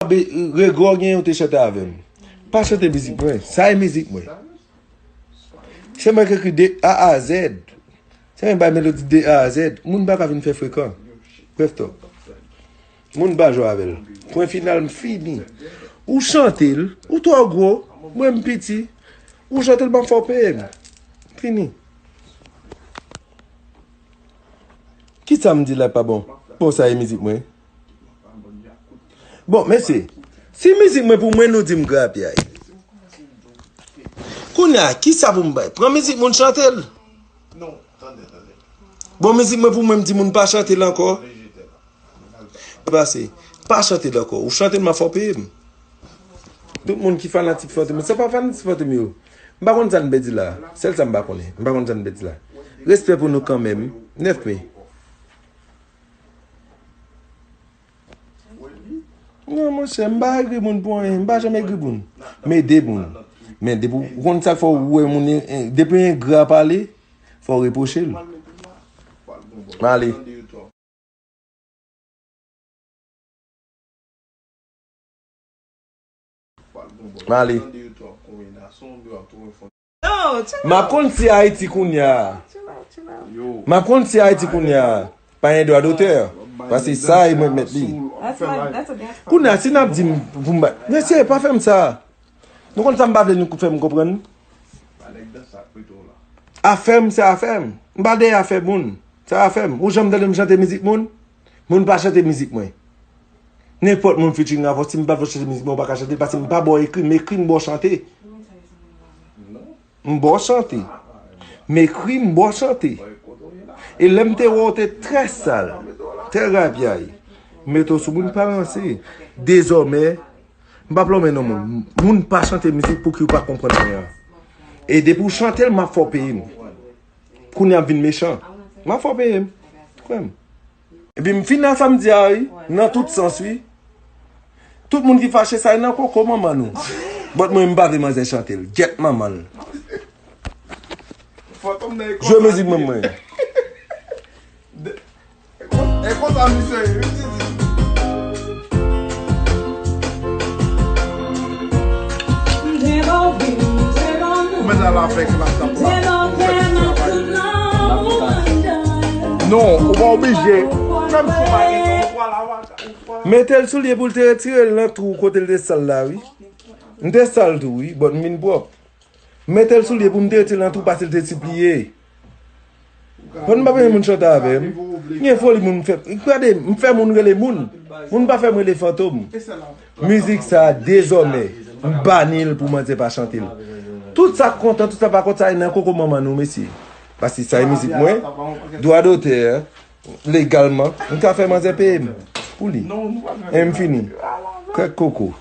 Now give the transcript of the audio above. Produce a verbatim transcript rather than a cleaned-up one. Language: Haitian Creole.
Be- Rego gen yon te chante avè m. Pa chante mizik mwen. Sa e mizik mwen. Se mwen ki ekri de A a Z. Se mwen bay melodi de A a Z. Moun pa ka vin fè frekan. Bref talk. Moun pa jwe avè l. Pwen final, m fini. Ou chante l, ou twò gwo, mwen m piti. Ou chante l, m ap fè w peye m. Fini. Kisa m di la pa bon? Bon, sa e mizik mwen. Bon, mesye, si mizik mwen pou mwen, nou di m grapyay. Kounye a, kisa pou m bay? Pran mizik moun chante l. Bon, mizik mwen pou mwen, m di moun pa chante l ankò. Pase, pa chante l ankò. Ou chante l, m ap fè w peye m. Tout moun ki fanatik Fantom, se pa fanatik Fantom yo. M pa konn sa n pèdi la. Sèl sa m pa konnen. M pa konn sa n pèdi la. Respè pou nou kanmenm. Nèf me. Non, monchè, m pa egri moun pou anyen. M pa janm egri moun. M ede moun. Men depi w konn sa k fè w wè moun, eh, depi yon engra pale, fò w repwoche l. M ale. M ale. M ap konn si Ayiti kounye a. M ap konn si Ayiti kounye a. Pa gen dwa dotè. Paske sa e mwen k mèt li. Kounye a, si n ap di m pou m bay. Mesye, pa fè m sa. Nou konn sa m pa vle nou fè m konprann? Afè m, se afè m. M pa dèyè afè moun. Se afè m. Ou janm tande m chante mizik moun? Moun pa chante mizik mwen. Nenpòt moun featuring avè w, si m pa vle w chante mizik mwen, ou pa ka chante l, paske m pa ba w ekri, m ekri, m ba w chante. M ba w chante. M ekri, m ba w chante. E lè m te wè w te trè sal, trè grapyay, m mete w sou moun pa ranse. Dezòmè, m p ap lonmen non moun. Moun pa chante mizik pou ki ou pa konprann anyen. E depi w chante l, m ap fè w peye m. Kounye a m vin mechan. M ap fè w peye m. Kwè m. Epi m fin nan sa m di a wi, nan tout sans wi. Tout moun ki fache sa e nan koko manman nou. But mwen m pa vle manzè chante l. Gyèt manman l. Jwe mizik mwen mwen. E konsa misye ye, wi, Titi. Ou mèt al avèk laptop la. Non, ou pa oblije. Menm si w pa gen tan, ou pral avèk, ou pral avèk. Mete l sou lye pou l te retire l nan twou kote l te sal la, wi. M te sal tou, wi, but m vin pwòp. Mete l sou lye pou m te retire l nan twou paske l te sipliye. Bon, m pa bezwen moun chante avè m. Gen foli moun m fè. Gade, m fè moun rele moun. Moun pa fè m rele fantom. Mizik sa, dezòmè, m bani l pou manzè pa chante l. Tout sa k kontan, tout sa pa kontan, sa e nan koko manman nou, mesye. Paske sa e mizik mwen. Dwa dotè, legalman, m ka fè manzè peye m pou li. E m fini. Kèk koko.